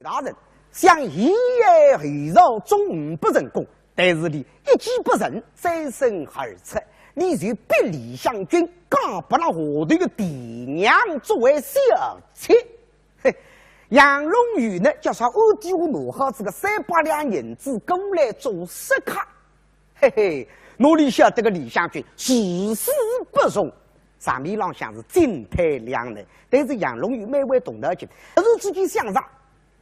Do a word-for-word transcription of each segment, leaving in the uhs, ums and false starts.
大人，想前后朝总呒不成功，但是俚一计不成，三生二出，俚就逼李香君嫁拨了下头个田娘作为小妾。嘿，杨龙友呢，叫啥暗地下拿好仔个三百两银子过来做食客。 嘿嘿，哪里晓得个李香君如此不从，场面浪向是进退两难。但是杨龙友蛮会动脑筋，突然之间想着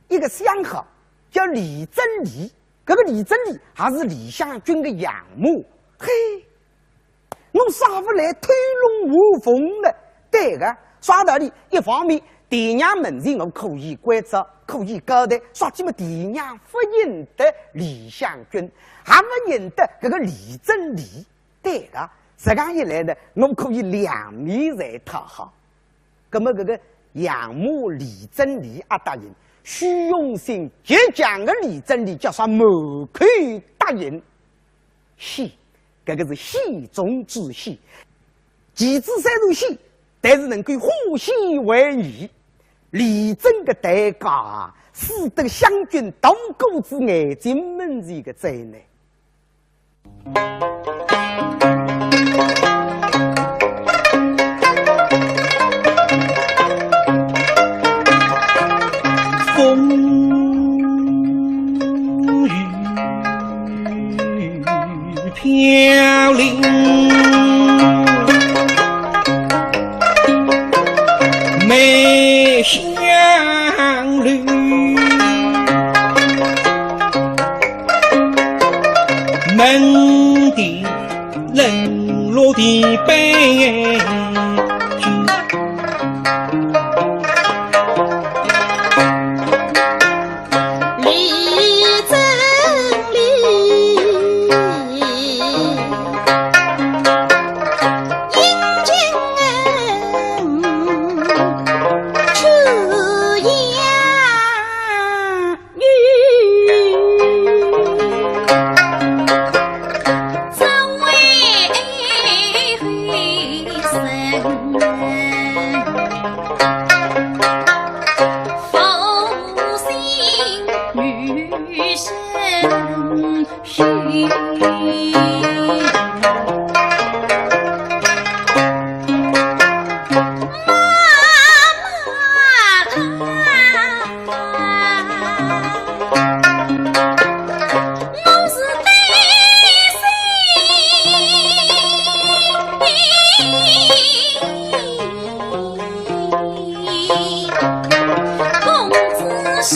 一个相好，叫李贞丽。搿个李贞丽还是李香君个养母。嘿，我啥勿来偷龙换凤呢？对个，啥道理？一方面，田娘门前我可以关照，可以交代，啥体么田娘勿认得李香君，还勿认得搿个李贞丽。对个，实梗一来呢，我可以两面侪讨好。葛么搿个养母李贞丽阿答应，虚荣心极强个李贞丽叫啥满口答应。喜，搿个是喜中之喜。其次虽然喜，但是能够化险为夷。李贞个代价啊，使得香君逃过仔眼睛门前个灾难。 风雨飘零，梅香楼，门第冷落的悲剧。 李贞丽，英俊出洋女，只为后生。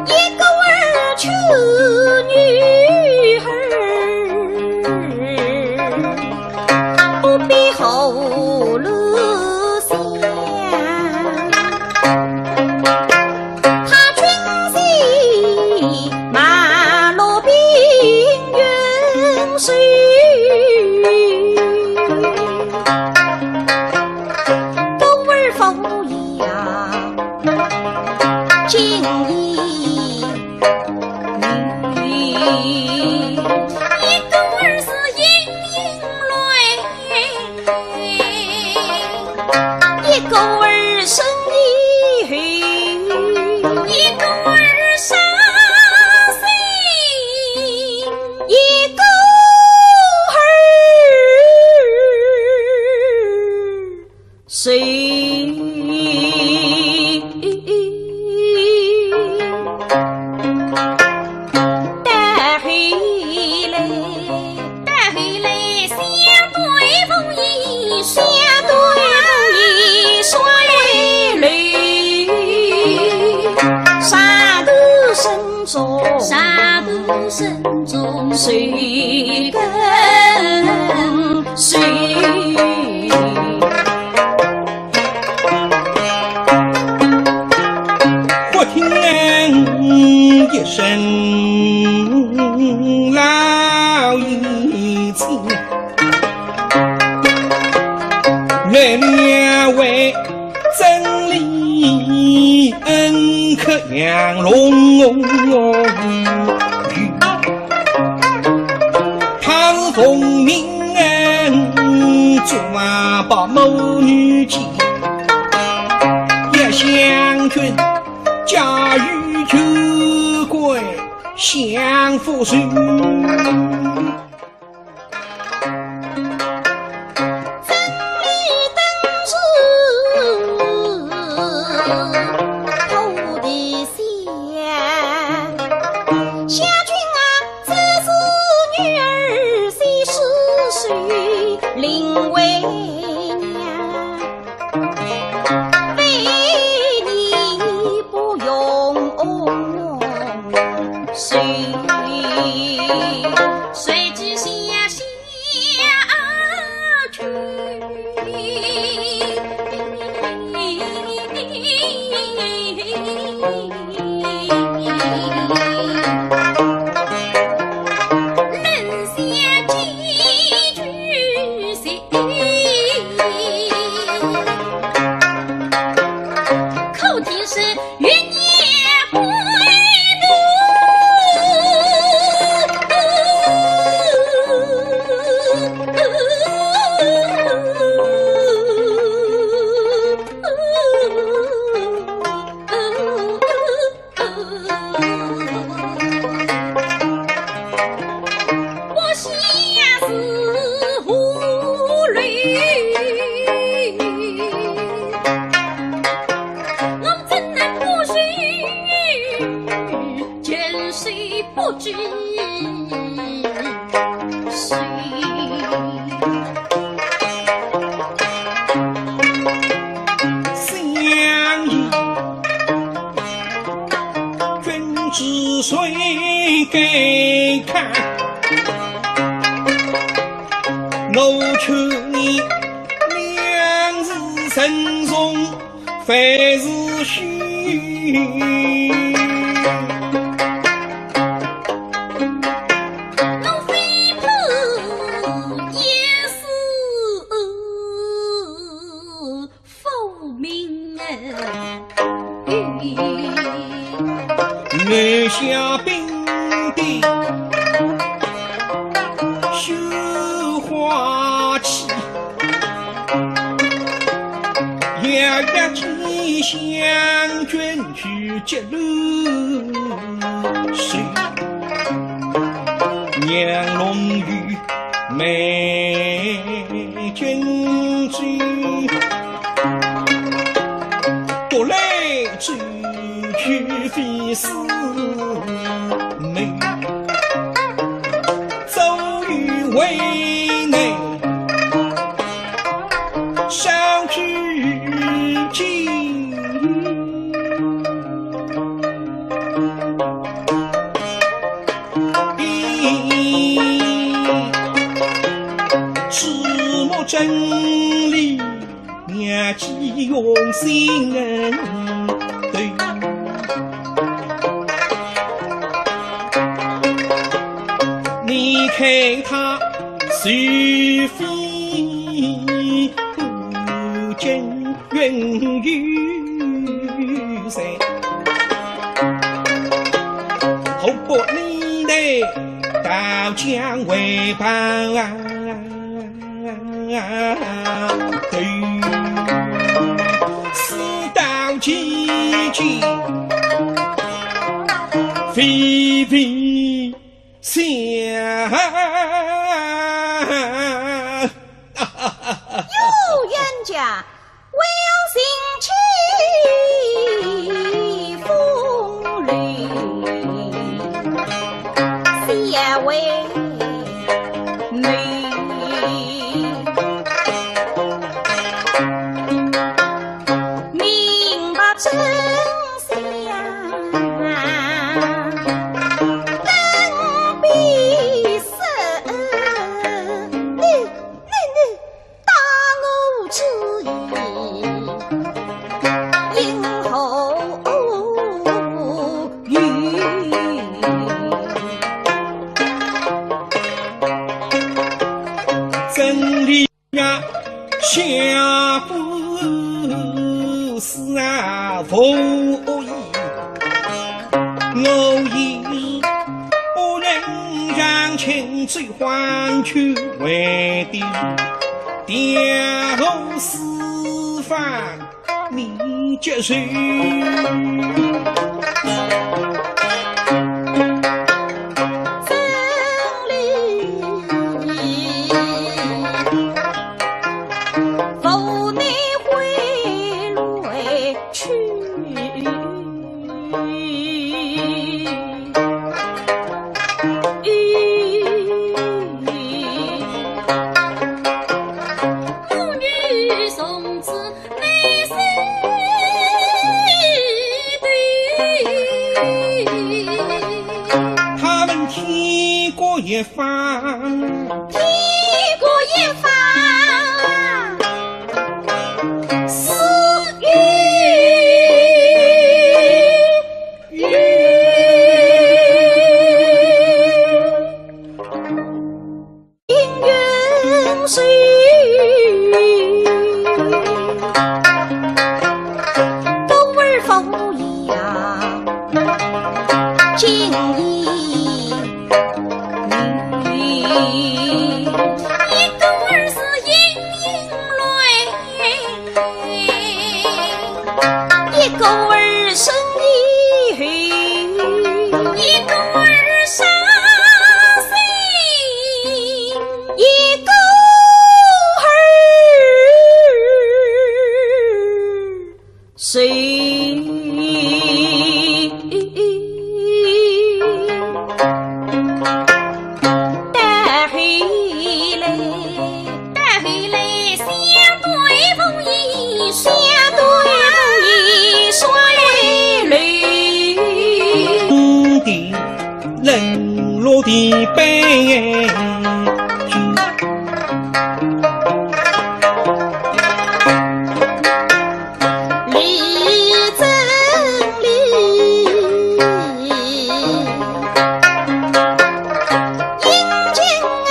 一个儿出女儿，不比后路香。他军sĩ马路兵运水，都儿风 呀，金衣玉，一个儿是莺莺泪，一个儿生意黑，一个儿伤心，一个儿 谁带回来？带回来，相对无言，相对无言，说来累。山头深中，山头深中，谁跟 谁？忽听一声老爷亲。月亮为真理恩客杨龙，他是奉命做啊把母女间，也相劝家有求贵相扶持。 相爷，君子谁敢看？我劝你两字慎重， 万事休。我非怕也是父命啊。 留下兵丁绣花旗，也要替相君去接路谁？娘龙与 美君主，不来追去非是美，早已为内少之计。 注目真理，妙计用心对。你看他是非不见 云雨散，何不你来到江为伴啊？对，事到如今，非非 想。哟，冤家，为何心起风流，笑微眉，明白真 相，等必死。你，你，你，打我主意。家不思啊，无恶意，我也不能让情罪换去为的，调和四方。 你接受。他们天各一方，天各一方，私语。 应允谁？故而无言今言语。一个儿是莺莺泪，一个儿生意后，一个儿伤心。 一个儿谁带回来？带回来，相对无言，相对无言，说泪流。 的冷落的悲剧。李正礼，应将去呀。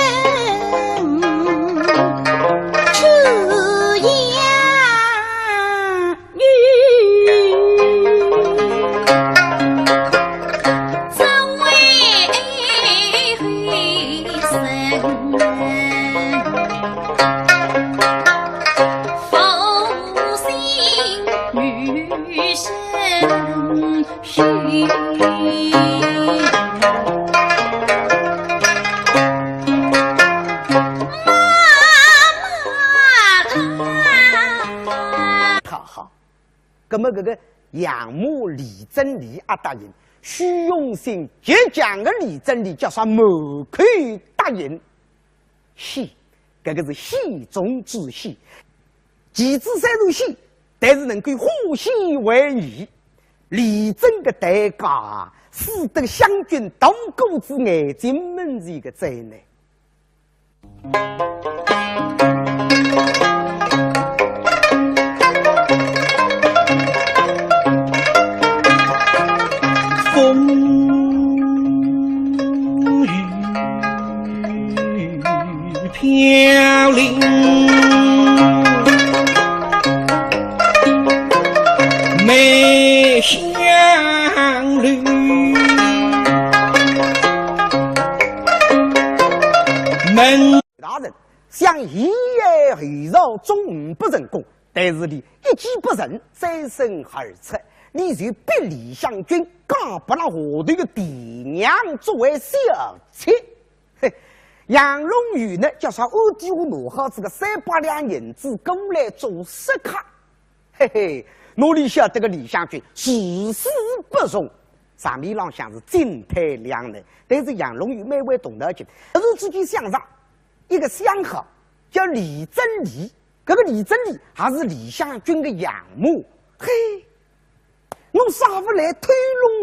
好好，葛么搿个养母李正礼阿答应，虚荣心极强的李正礼叫啥满口答应？喜，搿个是喜中之喜。其次虽然喜，但是能够化险为夷。李正个代价，使得湘军大过仔眼睛门前个灾难。 风雨飘零梅香柳。门大人，想前来后朝总不成功， 但是俚一计不成，三生二出，俚就逼李香君嫁拨了下头个田娘作为小妾。嘿，杨龙友呢，叫啥暗地下拿好仔个三百两银子过来做食客。嘿嘿，哪里晓得个李香君如此不从，场面浪向是进退两难。但是杨龙友蛮会动脑筋，突然之间想着一个相好，叫李正礼。 搿个李正礼还是李香君个养母。嘿，我啥勿来偷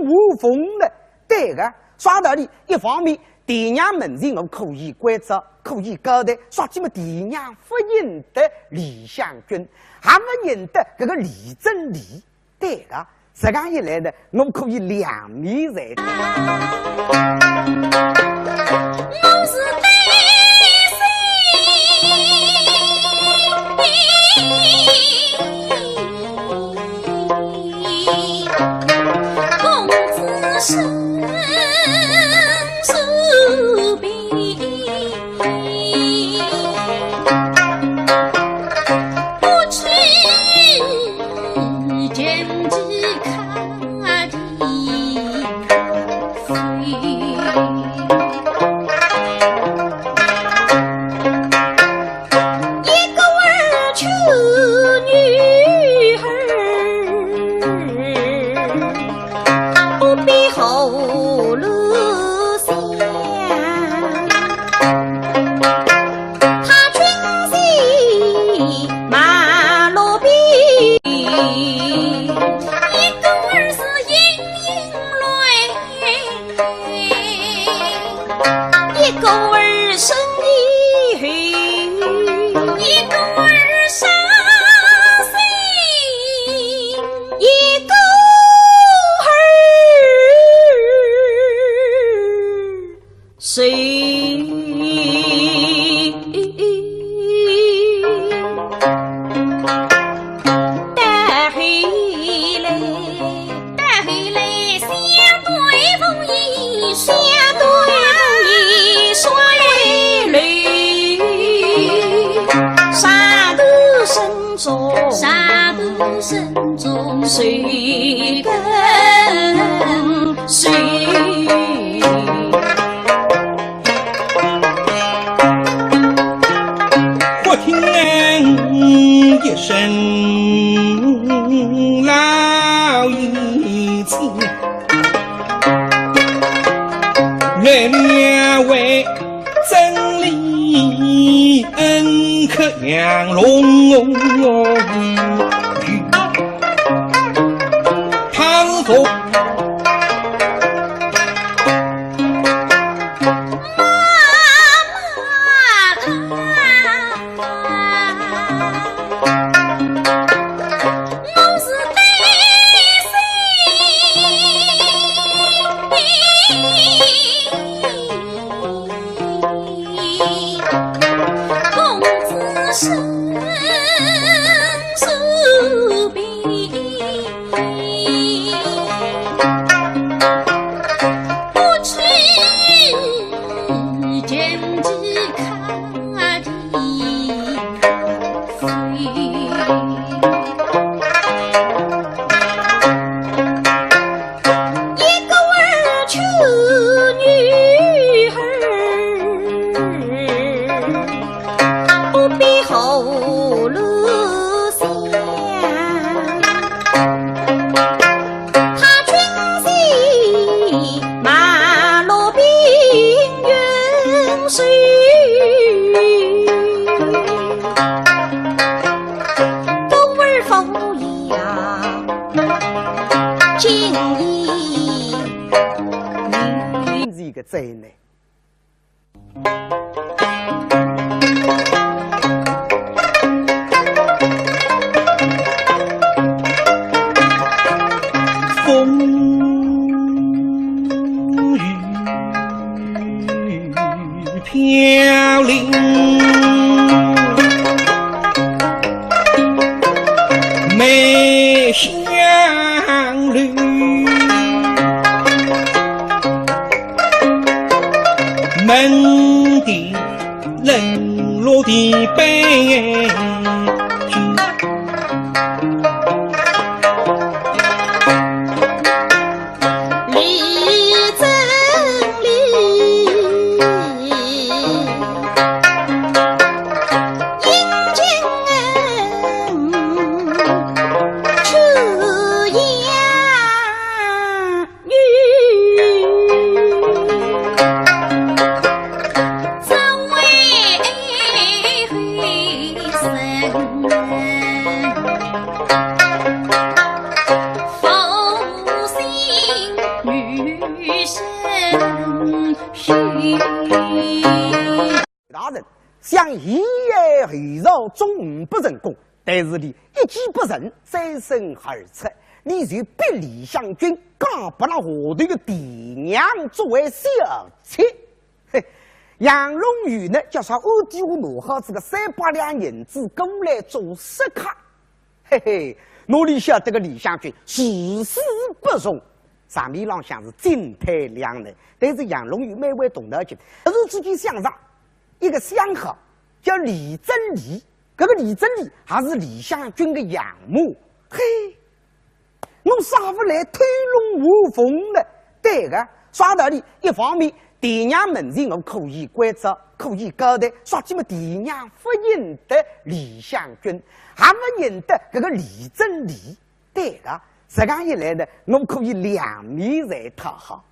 龙换凤呢？对个，啥道理？一方面，田娘门前我可以关照，可以交代，啥体么田娘勿认得李香君，还勿认得搿个李正礼。 对个，实梗一来呢，我可以两面才。我是担心忽听一声老爷子，来了位真理恩客杨龙。他是佛 大人，想前后朝总不成功，但是你一计不成，三生二出，你就逼李香君嫁拨了下头个田娘作为小妾。嘿，杨龙友呢，叫啥暗地里拿好仔个三百两银子过来做食客。嘿嘿，哪里晓得个李香君如死不从，场面浪向是进退两难。但是杨龙友蛮会动脑筋，突然之间想着一个相好，叫李珍礼，搿个李珍礼还是李香君个养母。嘿，我啥勿来偷龙换凤呢？对个，啥道理？一方面，爹娘门前我可以关照，可以交代，啥体么爹娘勿认得李香君，还勿认得搿个李珍礼。对个，实梗一来呢，我可以两面侪讨好。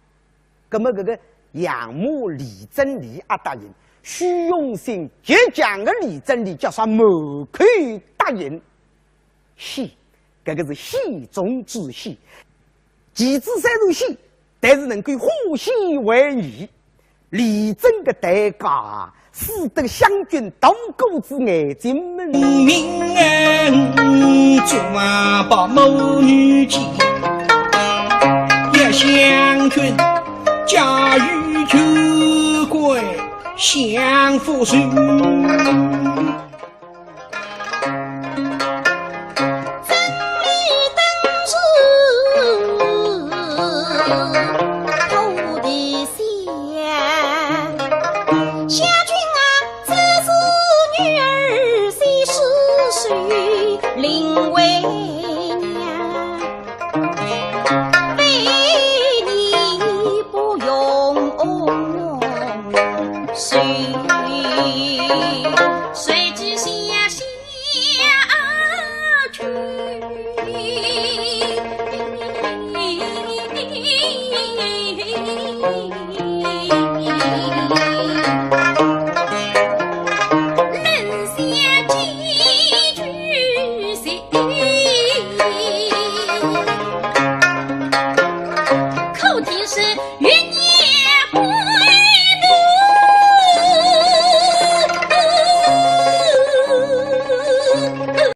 葛么搿个养母李珍礼阿答应，虚荣心极强个李珍礼叫啥满口答应。喜，搿个是喜中之喜。其次虽然喜，但是能够化险为夷。李珍个代价，使得香君大过仔眼睛门。明明做啊把母女见，也香君家有权贵享福寿。